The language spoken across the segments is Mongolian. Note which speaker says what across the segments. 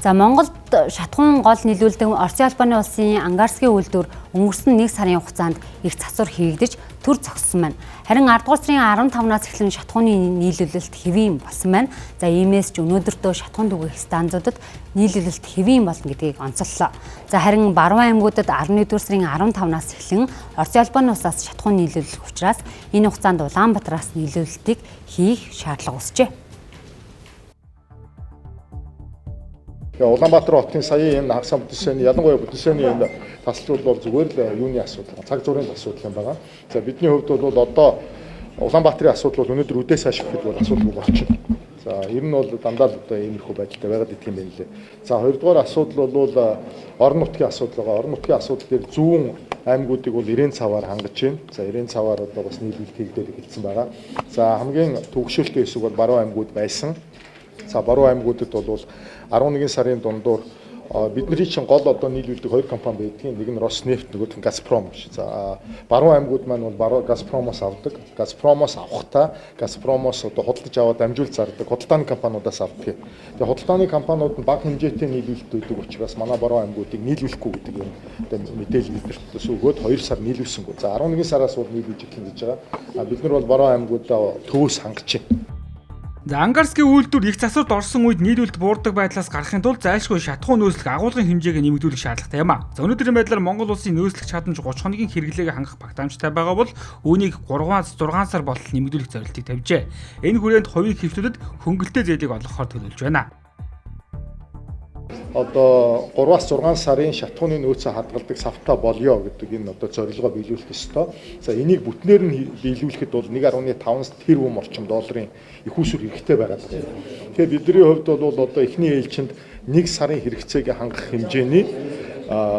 Speaker 1: За, Монголд шатахуун гол нийлүүлдэг Оросын холбооны улсын Ангарскийн үйлдвэр өнгөрсөн 1 сарын хугацаанд их засвар хийгдэж төр зогссон байна. Харин 10 дугаар сарын 15-наас эхлэн шатахууны нийлүүлэлт хэвийн болсон байна. За, иймээс ч өнөөдөртөө шатахуун түгээх станцуудад нийлүүлэлт хэвийн болно гэдгийг онцоллоо. За, харин Баруун аймагуудад 11 дугаар сарын 15-наас эхлэн Оросын холбооны улсаас шатахуун нийлүүлэх учраас энэ хугацаанд Улаанбаатараас нийлүүлэлтийг хийх шаардлага үүсжээ.
Speaker 2: Улаанбаатар хотын саяын энэ хагас бүтэнсэний, ялангуяа бүтэнсэний энэ тасалжуул бол зүгээр л юуны асуудал, цаг зуурын асуудал юм байгаа. За, бидний хувьд бол одоо Улаанбаатарын асуудал бол өнөөдөр үдээс хойш гэхэд бол асуудалгүй болчихно. За, ер нь бол дандаа л одоо иймэрхүү байдалтай байгаад идэх юм байна лээ. За, хоёрдугаар асуудал бол орон нутгийн асуудал байгаа. Орон нутгийн асуудал дээр зүүн аймагуудыг бол 90 цаваар хангаж байна. За, 90 цаваар одоо бас нийлүүлэлт хийгдээд эхэлсэн байгаа. За, хамгийн төвөгшөөлтэй хэсэг бол баруун аймагуд байсан. За, баруун аймагуудад бол 11 сарын дундуур бидний чинь гол одоо нийлүүлдэг хоёр компани байдгийн. Нэг нь Роснефть, нөгөөх нь Газпром гэж. За, баруун аймагуд маань бол баруун Газпромоос авдаг. Газпромоос авахдаа Газпромоос одоо худалдаж аваад дамжуул зардаг худалдааны компаниудаас авдаг. Тэгээ худалдааны компаниуд нь бага хэмжээтэй нийлүүлэлт өгдөг учраас манай баруун аймагуудыг нийлүүлэхгүй гэдэг юм одоо мэдээлэл бидэрт өгөөд 2 сар нийлүүлсэнгүй. За, 11 сараас бол нийлүүлж эхэлнэ гэж байгаа. Бид нар бол баруун аймагуудаа төвөөс хангаж байна.
Speaker 3: За, Ангарскийн үйлдвэр их засварт орсон үед нийлүүлэлт буурдаг байдлаас гарахын тулд зайлшгүй шатахуун нөөцлөх агуулгын хэмжээг нэмэгдүүлэх шаардлагатай юм а. За, өнөөдрийн байдлаар Монгол улсын нөөцлөх чадамж 30 хоногийн хэрэглээг хангах багтаамжтай байгаа бол үүнийг 3-6 сар болтол нэмэгдүүлэх зорилтыг тавьжээ. Энэ хүрээнд хувийн хэвшлүүдэд хөнгөлөлттэй зээлийг олгохоор төлөвлөж байна.
Speaker 2: Одоо 3-аас 6 сарын шатахууны нөөцөө хадгалдаг савтай болёо гэдэг энэ одоо зорилгоо биелүүлэх ёстой. За, энийг бүтнээр нь биелүүлэхэд бол 1.5 тэрбум орчим долларын их усүр хэрэгтэй байгаа даа. Тэгэхээр бидний хувьд бол одоо эхний ээлжинд 1 сарын хэрэгцээг хангах хэмжээний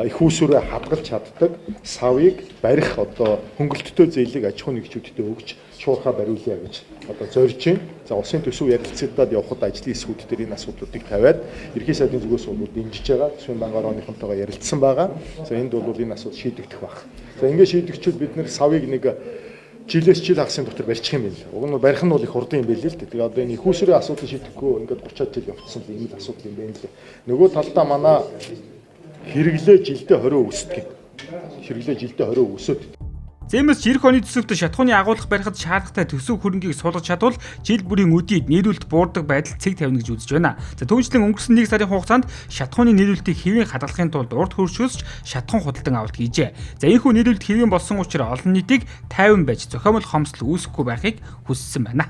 Speaker 2: их усүрээ хадгалж чаддаг савыг барих одоо хөнгөлөлттэй зээлийг аж ахуйн нэгжүүдэд өгч шуурхаа бариулъя гэж одоо зорж байна. За, улсын төсөв ярилцагдаад явхад ажлын хэсгүүд дээр энэ асуудлуудыг тавиад ерхий сайдын зүгээс бол дэмжиж байгаа. Төсвийн банк орооныхонтойгоо ярилцсан байгаа. За, энд бол энэ асуудал шийдэгдэх байх. За, ингээд шийдэгчвэл бид нэр савыг нэг жилээс жил хагасын дотор барьчих юм байна л. Уг нь барих нь бол их хурдан юм байл л дээ. Тэгээ одоо энэ их усрын асуудал шийдэхгүй ингээд 30 жил явцсан л ийм л асуудал юм байна л. Нөгөө талдаа манай хэрэглээ жилдээ 20% өсдөг. Хэрэглээ жилдээ 20% өсөөд.
Speaker 3: Зэмээс ирэх оны төсөвт шатахууны агуулга барихад шаардлагатай төсөв хөрөнгийг суулгаж чадвал жил бүрийн өдийд нийлүүлэлт буурдаг байдал цэг тавина гэж үзэж байна. За, түүнчлэн өнгөрсөн 1 сарын хугацаанд шатахууны нийлүүлэлтийг хэвийн хадгалахын тулд урд хөршөөс шатахуун худалдан авалт хийжээ. За, энэхүү нийлүүлэлт хэвийн болсон учраас олон нийтийг тайван байж зохиомол хомсдол үүсэхгүй байхыг хүссэн байна.